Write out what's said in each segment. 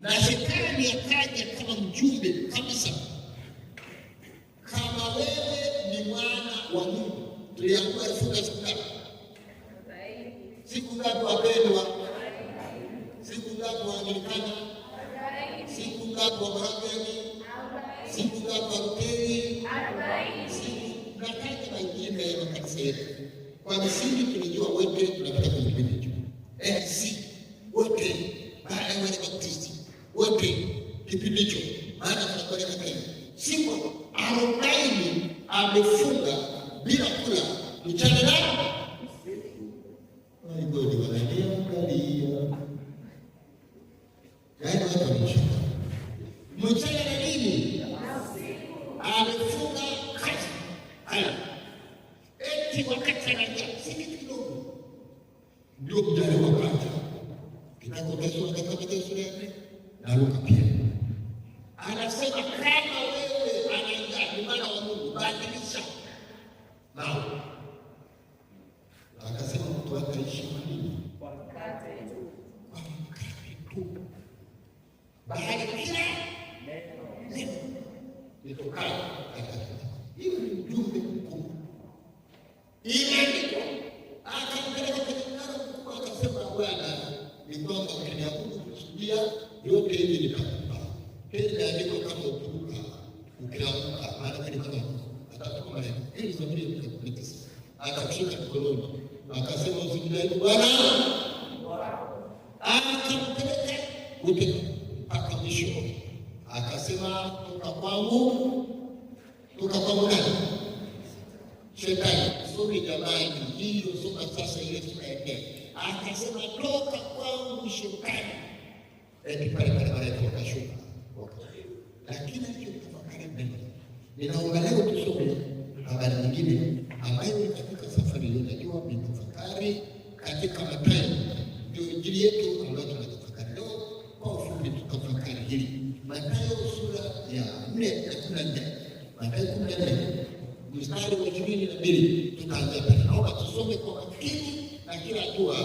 Na shetani akaja kama mjumbe kabisa, kama wewe ni mwana wa Mungu. Tuliambiwa alifunga siku ngapi? Siku ngapi wapendwa? Siku ngapi Waanglikana? Siku ngapi wa Moravian? Siku ngapi wa Lutheri? Siku nataja majina ya makanisa yetu. Kwa msingi tulijua wote tunapita kwenye kipindi hicho. AIC wote, baada ya wale Baptisti wote kipindi hicho, maana tunakuwa katika hiyo siku 40 amefunga bila kula mchana na waligodi wananiangalia, yaani watu wameshuka mchana na nini, amefunga kazi haya, eti wakati anaja si kitu kidogo, ndio mjane wakati kitako katika Mathayo sura ya 4 na Luka pia anasema kama wewe anaingia ni mwana wa Mungu, badilisha mawe. Akasema mtu ataishi kwa nini? Kwa mkate tu, bali kila neno litokalo katika kinywa. Hiyo ni ujumbe mkubwa, imeandikwa. Akampeleka kwenye mnara mkubwa, akasema Bwana, ni kwamba ukiniabudu kusujudia, yote hivi nitakupa. Tena imeandikwa kama ukiruka, ukianguka, maana wewe ni mwana wa Mungu, atatupa malaika. Hii ni Zaburi ya 119. Akakushika mkononi, akasema usimjaribu Bwana. Akampeleka wote mpaka mwisho, akasema toka kwangu, toka kwangu nani? Shetani. Sori jamani, hiyo soma sasa ile sura ya 4. Akasema toka kwangu shetani. Eti pale pale malaika wakashuka. Lakini alichotafakari mbele, ninaomba leo tusome habari nyingine ambayo ni katika safari hiyo. Najua mmetafakari katika Mathayo, ndio injili yetu ambayo tunatafakari leo. Kwa ufupi tutafakari hili, Mathayo sura ya 4 ya 14, Mathayo 14 mstari wa 22, tutaanzia pale. Naomba tusome kwa makini na kila hatua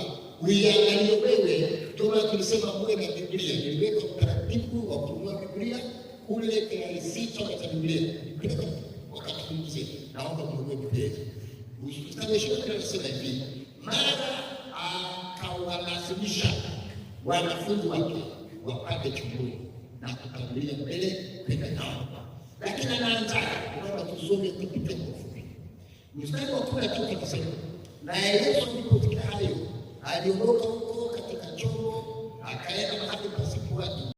uiangalie wewe. Ndio maana tulisema muwe na Biblia. Niliweka utaratibu wa kununua Biblia kule KIC, chama cha Biblia, nilipeleka wakatupunguzie. Naomba mnunue Biblia. Mstari wa 22 anasema hivi, mara akawalazimisha wanafunzi wake wapande chomboni na kutangulia mbele kwenda nao. Lakini anaanza, naomba tusome kupitia kwa ufupi. Mstari wa 19 anasema, naye Yesu aliposikia hayo aliondoka huko